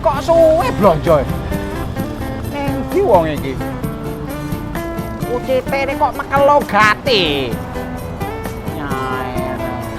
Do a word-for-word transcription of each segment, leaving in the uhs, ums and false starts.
Kok suwe blonjo? Ning ndi wong iki? Kucite ne kok mekelo gati? Nyai.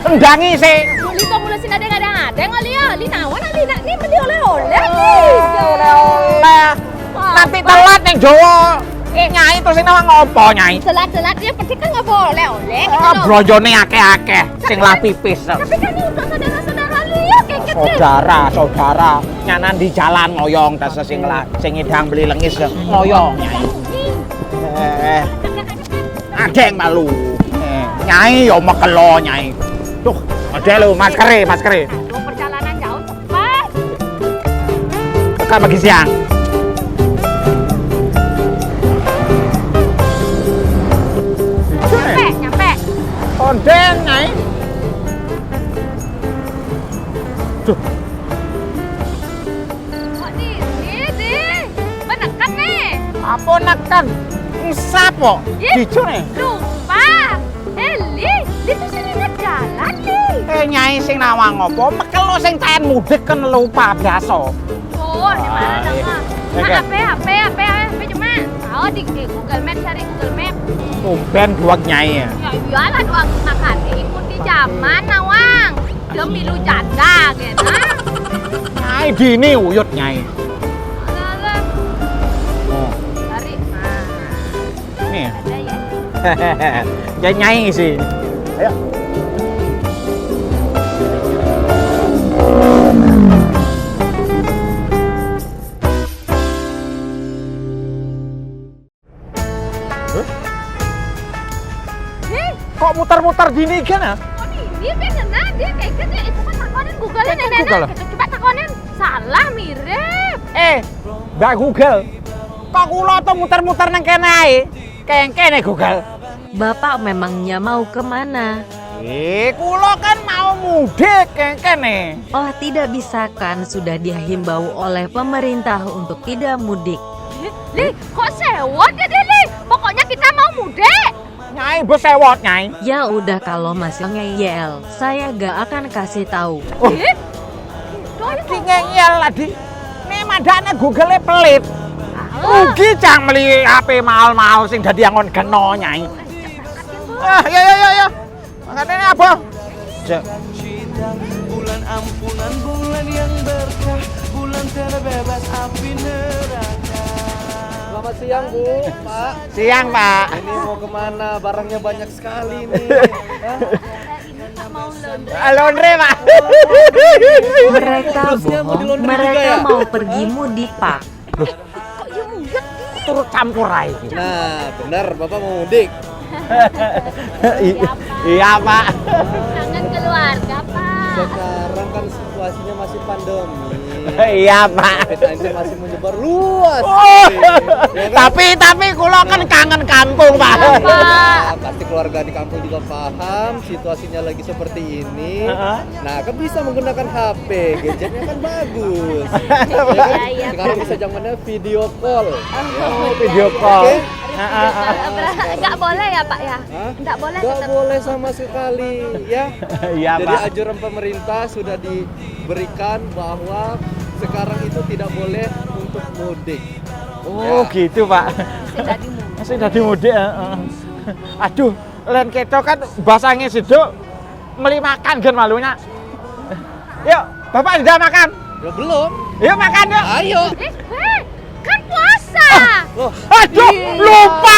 Tendangi sih. Li kok mulai sing ada-ada, ngoli ya, li nawon, li nak, ni beli oleh-oleh, li. Oh, oleh-oleh. Wah. Nanti telat ning Jawa. Eh, nyai terus ini ngopo, nyai? Telat-telat dia pergi kan nggak boleh, oleh. Ah, blonjone akeh-akeh, sing lah pipis. Tapi kan ini untuk saudara-saudara li ya, kayak gitu. Saudara, saudara. Nyanan di jalan ngoyong, tas sing lah, sing ngidang beli lengis ya, ngoyong, nyai. Eh, eh. Adeng malu. Eh, nyai yo mekelo, nyai. Tuh, ada lo, maskere, maskere. Aduh, perjalanan jauh, cepat. Tekan pagi siang. Nyampe, nyampe. Onden, nyai. Duh. Kok ni, ni, ni? Menekan ni. Apa nekan? Sapa? Ih, Dijo ni. Lupa. Eh, Li, Li tuh sini ingat jalan, Li. Eh, nyai sing nawang apa? Mekelo sing taen mudik kan lupa biasa. Oh, di mana nama? Oke. Nah, apa, apa, apa, apa cuma? Oh, di, di Google Map, cari Google Map. Tumben duwag nyai ya. Ya iyalah, duwag makan. Ikuti zaman, nawang. Demi lu janda, gitu. Nyai dini uyut, nyai. Alah, alah. Oh. Cari. Nah. Nih. Ada ya. Ya, nyai sih. Ayo. Hah? Hei. Kok muter-muter gini kan ya? Kok ini kan, nah, dia kayak gitu. Itu kan takonin Google-nya, kan nenek. Google. Kita coba takonin. Salah, mirip. Eh, Mbak Google. Kok kula tuh muter-muter nang kene ae? Kayak kene, Google. Bapak memangnya mau kemana? Eh, kula kan mau mudik, kayak kene. Oh, tidak bisa kan, sudah dihimbau oleh pemerintah untuk tidak mudik. Li, Li, kok sewot ya dia, Li? Pokoknya kita mau mudik. Nyai, bos sewot, nyai. Ya udah, kalau masih ngeyel, saya gak akan kasih tahu. Oh. Ih, doyan. Ki ngeyel tadi. Ini mandane Google-e pelit. Rugi cang meli H P mahal-mahal sing dadi angon geno, nyai. Ah, ya, ya, ya, ya. Makanya ini apa? Cek. Bulan ampunan, bulan yang berkah, bulan terbebas api neraka. Selamat siang, Bu, Pak. Siang, Pak. Ini mau kemana? Barangnya banyak sekali nih. Hah? Ah, laundry, Pak. Mereka bohong, mereka mau pergi mudik, Pak. Loh, kok ya mudik? Turut campur ae iki. Nah, bener, Bapak mau mudik. I-, iya, Pak. Kangen keluarga, Pak. Sekarang kan situasinya masih pandemi. Iya, Pak. Covid sembilan belas masih menyebar luas. Oh. Ya kan? Tapi, tapi kula kan kangen kampung, Pak. Iya, Pak. Ya, pasti keluarga di kampung juga paham situasinya lagi seperti ini. Heeh. Nah, kan bisa menggunakan H P, gadgetnya kan bagus. Ya kan? Iya, iya. Sekarang bisa zamannya video call. Oh, video call. Oke? Heeh, heeh. Nggak boleh ya, Pak, ya? Hah? Nggak boleh. Nggak tetap boleh sama sekali, ya. Iya, Pak. Jadi anjuran pemerintah sudah diberikan bahwa sekarang itu tidak boleh untuk mudik. Oh, ya. Gitu, Pak. Masih dadi mudik. Masih dadi mudik, heeh. Aduh, len ketok kan basange siduk meli makan gen malunya. Yuk, Bapak sudah makan? Ya belum. Yuk makan yuk. Ayo. Eh, eh, kan puasa. Loh. Aduh, lupa